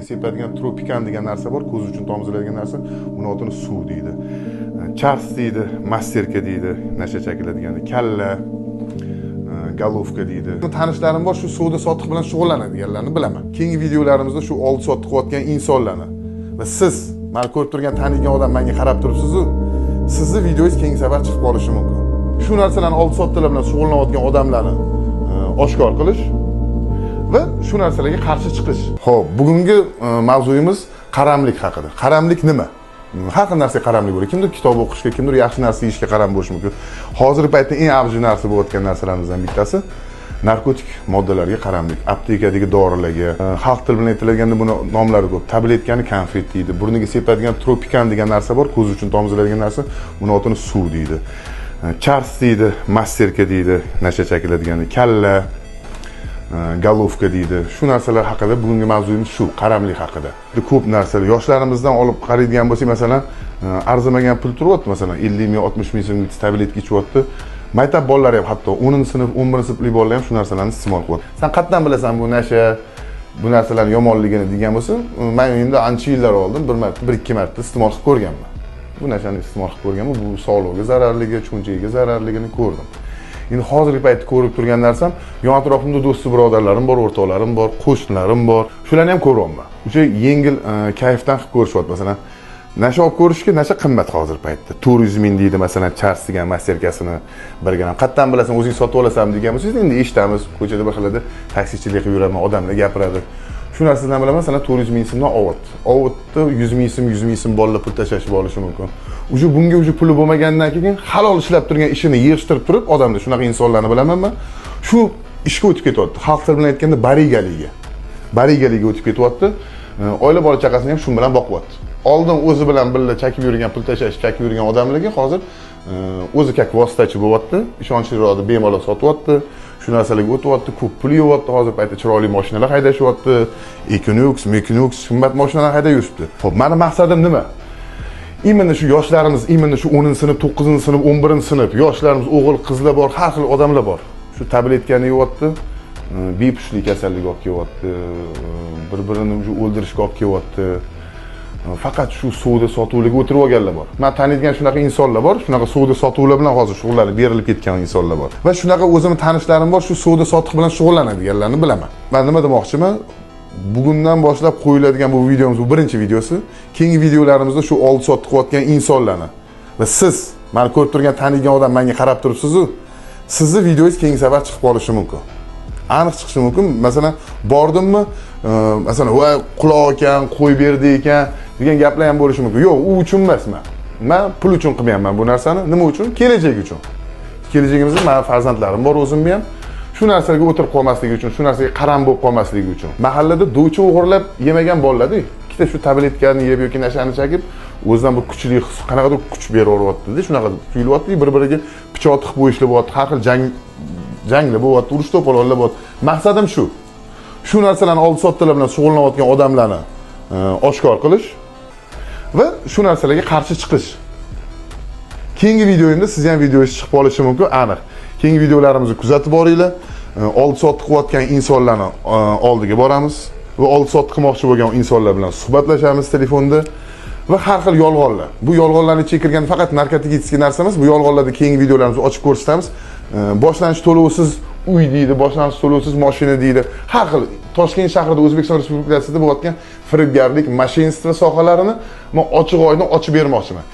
Sepadigan tropikan degan narsa bor, ko'z uchun tomiziladigan narsa, uni otini suv deydi. Chars deydi, masterka deydi, nasha chakiladigan, kalla, головка deydi. Tanishlarim bor, shu savdo sotiq bilan shug'ullanadiganlarni bilaman. Keyingi videolarimizda shu oldi sotdi qilayotgan insonlarni va siz mani ko'rib turgan, tanigan odam menga qarab turibsiz-u, sizni videongiz keyingi safar chiqib qolishi mumkin. Shu narsalarni oldi sotdilar bilan shug'ullanayotgan odamlarni oshkor qilish va shu narsalarga qarshi chiqish. Xo'p, bugungi mavzuyimiz qaramlik haqida. Qaramlik nima? Har xil narsaga qaramlik bo'ladi. Kimdir kitob o'qishga, kimdir yaxshi narsa yeyishga qaram bo'lishi mumkin. Hozirgi paytda eng avjiy narsa bo'layotgan narsalarimizdan bittasi narkotik moddalarga qaramlik. Aptekadagi dorilarga, xalq tili bilan aytilganda buni nomlari ko'p. Tabletkani konfet deydi, burniga sepadigan tropikan degan narsa bor, ko'z uchun tomiziladigan narsa, uni otini suv deydi. Chars deydi, masterka deydi, nasha chakiladigan, kalla, головка deydi. Shu narsalar haqida bugungi mavzuyimiz, shu qaramlik haqida. Ko'p narsalar yoshlarimizdan olib qaraydigan bo'lsak, masalan, arzimagan pul turyapti, masalan, 50 ming, 60 ming so'mga tabletka ichyapti. Maktab bolalari ham, hatto 10 sinf, 11 sinfli bolalar ham shu narsalarni iste'mol qilyapti. San qayerdan bilasan bu nasha, bu narsalarni yomonligini degan bo'lsa, man endi ancha yillar oldin bir marta, bir ikki marta iste'mol qilib ko'rganman. Bu nashani iste'mol qilib ko'rganman, bu sog'lig'ga zararligi, cho'ntagiga zararligini ko'rdim. Endi hozirgi paytda ko'rib turgan narsam, yon atrofimda do'sti birodarlarim bor, o'rtoqlarim bor, qo'shnilarim bor. Shularni ham ko'ryapman. O'sha yengil kayfdan qilib ko'rishyapti, masalan, nasha olib ko'rishga nasha qimmat hozir paytda. 400 ming deydi, masalan, Chars degan masterkasini bir gram. Qayerdan bilasan, o'zing sotib olasanmi degan bo'lsangiz, endi eshitamiz, ko'chada bir xilada taksichilik qilib yuraman, odamlar gapiradi. Shu narsadan bilaman, masalan, 400 ming so'mdan ovyapti. Ovyapti, 100 ming so'm, 100 ming so'm bolalar pul tashlashib olishi mumkin. Уже bunga уже puli bo'lmagandan keyin halol ishlab turgan ishini yig'ishtirib turib, odamlar, shunaqa insonlarni bilaman man, shu ishga o'tib ketyapti. Xalq tili bilan aytganda barigaliga. Barigaliga o'tib ketyapti. Oila bola chaqasini ham shu bilan boqyapti. Oldin o'zi bilan birga chakib yurgan, pul tashlash chakib yurgan odamlarga hozir o'zi как vositachi bo'lyapti, ishonchliroqni bemalol sotyapti, shu narsalarga o'tyapti, ko'p pul yeyapti. Hozir paytda chiroyli mashinalar haydashyapti, Equinox, Mekinox, qimmat mashinalar haydab yurishibdi. Xo'p, mani maqsadim nima? Именно shu yoshlarimiz, именно shu 10 sinf, 9 sinf, 11 sinf yoshlarimiz, o'g'il qizlar bor, har xil odamlar bor, shu tabletkani yeyapti, bepushtlik kasalligi olib kelyapti, bir birini уже o'ldirishga olib kelyapti. Faqat shu savdo sotuvlarga o'tirib olganlar bor. Man taniydigan shunaqa insonlar bor, shunaqa savdo sotuvlar bilan hozir shug'ullanib berilib ketgan insonlar bor va shunaqa o'zimni tanishlarim bor, shu savdo sotiq bilan shug'ullanadiganlarni bilaman. Man nima demoqchiman? Bugundan boshlab qo'yiladigan bu videomiz, bu birinchi videosi. Keyingi videolarimizda shu oldi sotdi qilayotgan insonlarni va siz mani ko'rib turgan, tanigan odam menga qarab turibsizu, sizni videongiz keyingi safar chiqib qolishi mumkin, aniq chiqishi mumkin. Masalan, bordimmi, masalan, voy, quloq ekan, qo'yib berdi ekan degan gaplar ham bo'lishi mumkin. Yo'q, u uchun emas. Man pul uchun qilmayapman bu narsani. Nima uchun? Kelajak uchun. Kelajagimizda mani farzandlarim bor, o'zimni ham shu narsaga o'tirib qolmasligi uchun, shu narsaga qaram bo'lib qolmasligi uchun. Mahallada do'chi o'g'irlab yemagan bolalarda ikkita shu tabletkani yeb yoki nashani chekib, o'zidan bir kuchli his, qanaqadir kuch beraveryaptida, shunaqa tuyulyapti. Bir biriga pichoq tiqib qo'yishlar bo'lyapti, har xil jang janglar bo'lyapti, urush to'polonlar bo'lyapti. Maqsadim shu, shu narsalarni oldi sotdilar bilan shug'ullanayotgan odamlarni oshkor qilish va shu narsalarga qarshi chiqish. Keyingi videoyimda sizni ham videongiz chiqib qolishi mumkin, aniq. Keyingi videolarimizni kuzatib boringlar. Oldi sotdi qilayotgan insonlarni oldiga boramiz va oldi sotdi qilmoqchi bo'lgan insonlar bilan suhbatlashamiz telefonda va har xil yolg'onlar. Bu yolg'onlarni ichiga kirgan faqat narkotik narsa emas, bu yolg'onlarni keyingi videolarimizda ochib ko'rsatamiz. Boshlanish to'lovsiz uy deydi, boshlanish to'lovsiz mashina deydi. Har xil Toshkent shahrida, O'zbekiston Respublikasida bo'layotgan firibgarlik, мошенничество sohalarini men ochiq oydin ochib bermoqchiman.